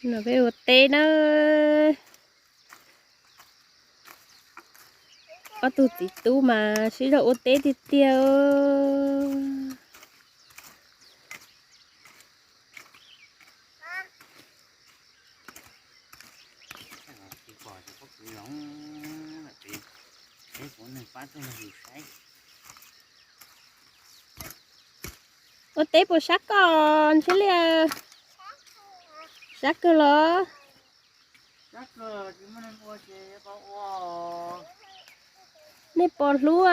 No peb ua teb na. Ob tug txiv tub mas sib zog ua teb tiag tiag. Ua teb puas sab koj Ntshiab Liaj? Sab kawg los? Nej pom hlub,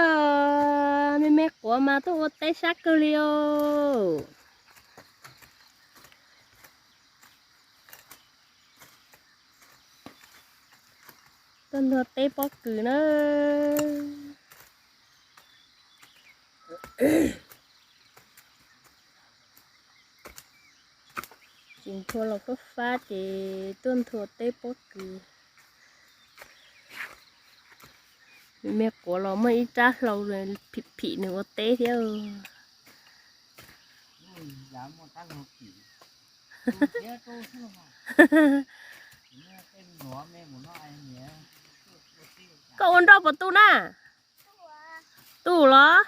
me me quav mas tuaj ua teb sab kawg li os. Tuaj ntuag teb pob kws na. Tsis nthua los fab fab ces tuaj nthua teb pob kws. Me quav los muaj ib rab hlau phim phim nws ua teb thiab. Koj ua nroj puas tu na? Tu los?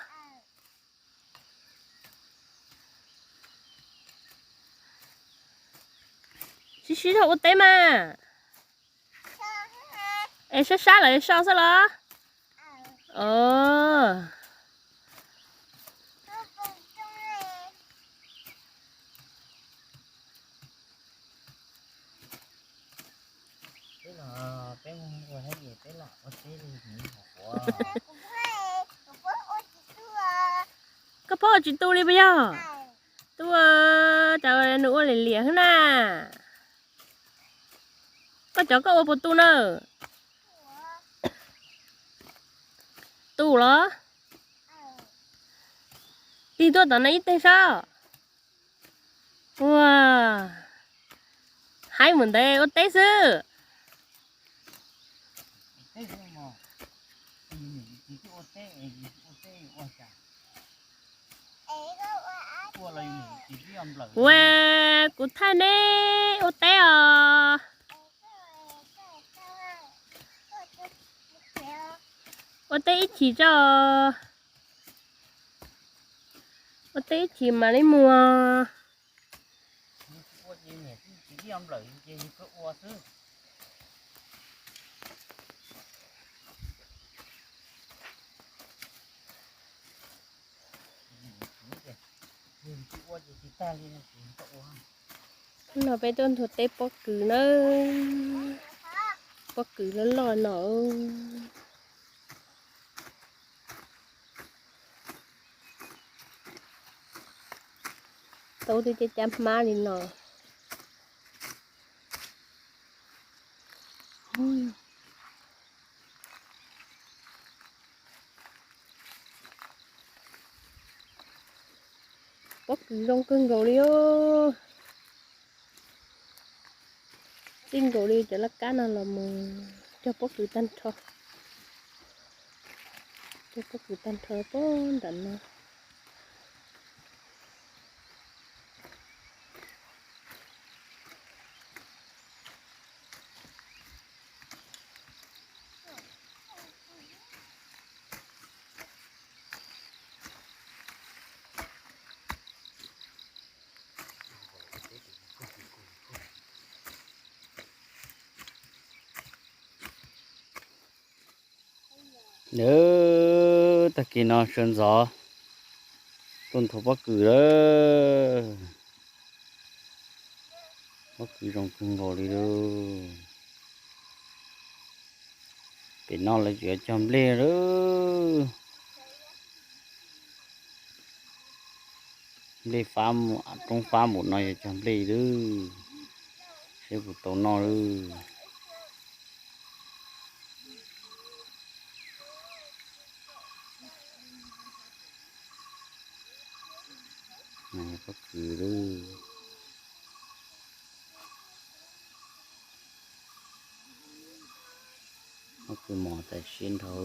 Sib sib zog ua teb mas. Es sab sab lawm so xwb los? Koj phob ua tsis tu li puas yog? Tu, cas nws ua liam liam xwb na. Koj cov koj ua puas tu na? Tu los? Tig tuaj tom no ib teg saib. Ua, haib mus ntawd ua teb xwb. Ua, kuv thaij neb ua teb os. Ua teb ib chim tso. Ua teb ib chim mam li mus. No peb tuaj nthua teb pob kws na. Pob kws loj loj no. Tau twb cab cab hmab li no. Pob kws zoo kawg nkaus li os. Txij nkaus li cov laj kab no los mus cog pob kws tag nrho. Cog pob kws tag nrho pob nram no. Nws tag kis no sawv ntxov tuaj nthua pob kws lawm. Pob kws zoo kawg nkaus li lauj. Pem no lawv yuav cog nplej lawm. Nplej fab, roob fab npaum no yuav cog nplej lawm. Seb puas tau noj lawm. Pob kws lawm. Pob kws mos tas siab nrho.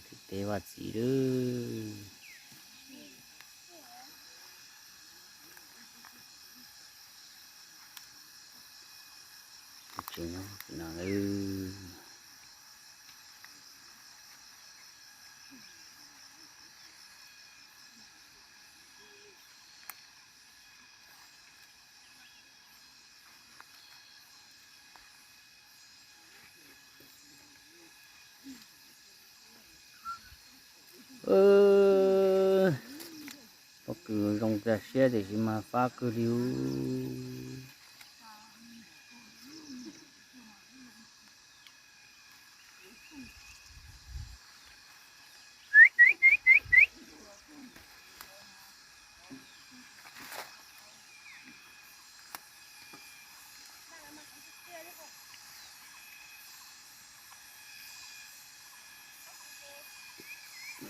Tim teb vaj txiv lawm. Ces nyob tim no na. Pob kws zoo tag siab tiam sis mas fab kawg li.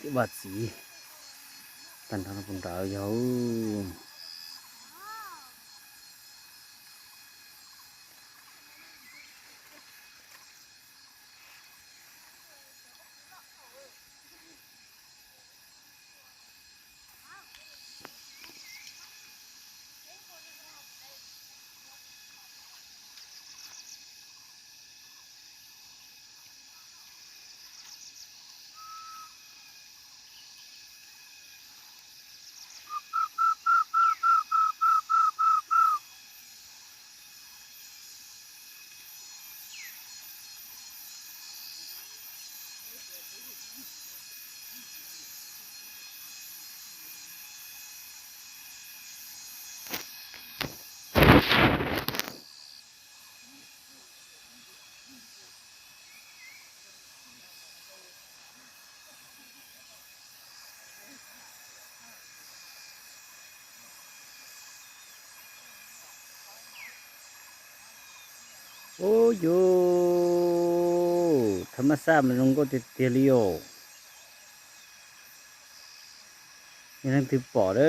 Vaj txiv tag nrho no puas nrad yog. Ub yus, thaj mab xaj mas zoo nkauj tiag tiag li os. Yog leej twg pom a,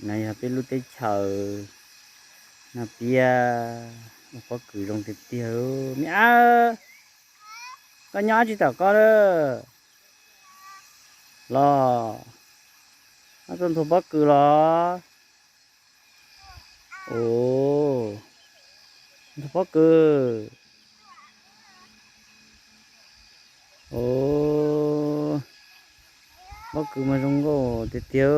no yog peb lub teb chaws no piab ua pob kws zoo tiag tiag. Me ab, koj nyob dab tsi tom koj los? Koj tuaj nthua pob kws los? Ov, nthua pob kws. Ov, pob kws mas zoo nkauj tiag tiag.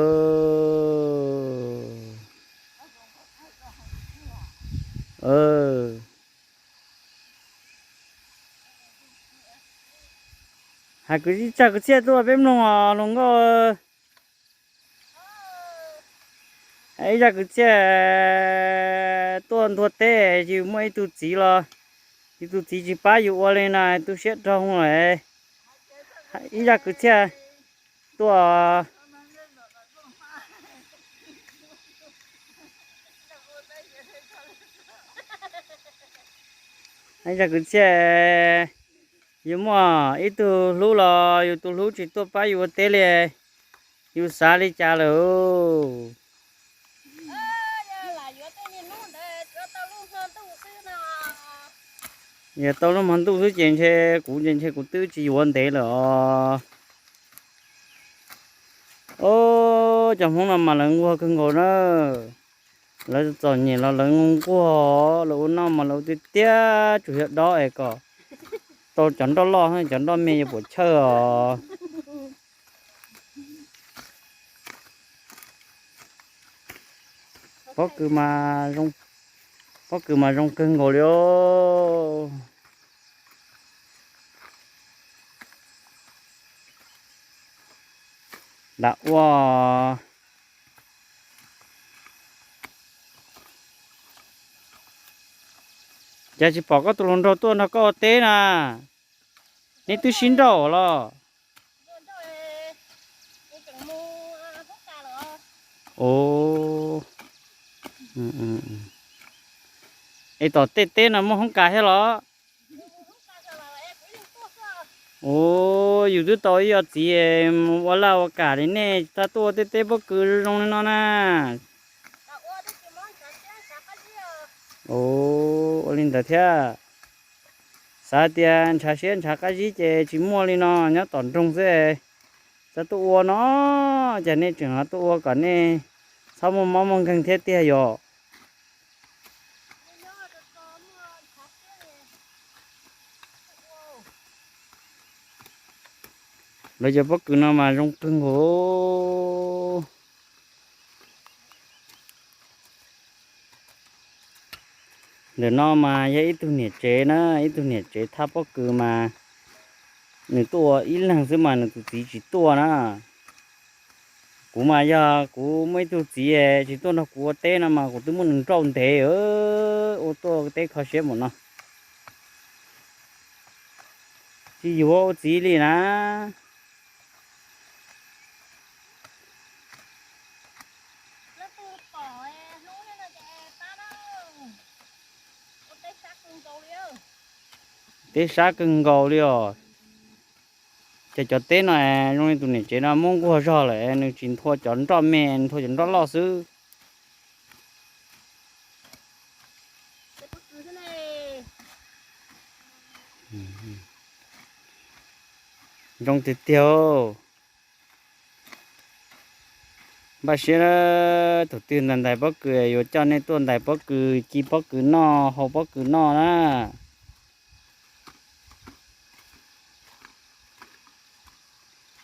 Hais kwv tij tsa kwv txhiaj tuaj peb mloog os hluas nkauj. Ib zaj kwv txhiaj tuaj nthua teb, yus muaj ib tug txiv los, yus tus txiv tsis pab yus ua li no tu siab rau lawm. Ib zaj kwv txhiaj tuaj. Ib zaj kwv txhiaj, yus muaj ib tug hlub los yus tus hlub tsis tuaj pab yus ua teb li, yus xav li cas lawm? Yog tau lub hmo ntuj xwb ces ntshe kuv ces ntshe kuv twb tsis yuav ntev lawm os. Ov, cov Hmoob no mas lawv nquag kawg nkaus na. Lawv txom nyem los lawv nquag, lawv ua noj mas lawv ua tiag tiag, tsuas yog dob es kom tau cov nroj loj, cov nroj me yuav puas chawj os. Pob kws mas, pob kws mas zoo kawg nkaus li os. Nram ua, cas tsis pom koj tus hluas nraug tuaj nrog koj ua teb na? Neb twb sib nrauj los? Ov, es tom tej teb no muaj hoob kas thiab los? Ov, yus twb tau ib yam txiv mus ua laj ua kam li nej, txhob tuaj ua tej teb pob kws zoo li no na. Ov, ua li ntawd thiab. Xav tias ntshav siab ntshav qab zib ces tsis muaj li no, nyob tom nroog xwb. Txhob tuaj ua no, cas nej tseem tuaj ua kom nej txhob muaj mob muaj nkeeg thiab tiag yom? Lawv cov pob kws no mas zoo kawg nkaus. Ntawm no mas yog ib tug niam tsev na, ib tug niam tsev thaj pob kws mas nws tuaj ua ib leeg xwb mas nws tus txiv tsis tuaj na. Kuv mas yog kuv muaj ib tug txiv tsis tuaj nrog kuv ua teb no mas kuv twb muab nws nrauj ntev, ua tuaj teb kho siab mus no. Tsis yuav ua txiv li na. Teb sab kawg nkaus li os. Ces cov teb no zoo li tus niam tsev no muab nquag zog lawm, nws tsis nthua cov nroj me, nthua cov nroj loj xwb. Zoo tiag tiag. Npaj siab, thaum twg ntais ntais pob kws yuav coj nej tuaj ntais pob kws, ci pob kws noj, hau pob kws noj na.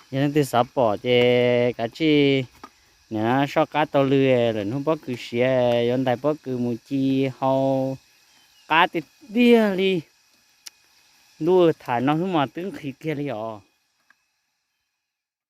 Yog leej twg xav pom ces kav tsij niam soj qab taug lw, lwm hnub pob kws siav yuav ntais pob kws mus ci hau qab tiag tiag li. Ntuj, tham no xwb mas twb nqhis kiag li os.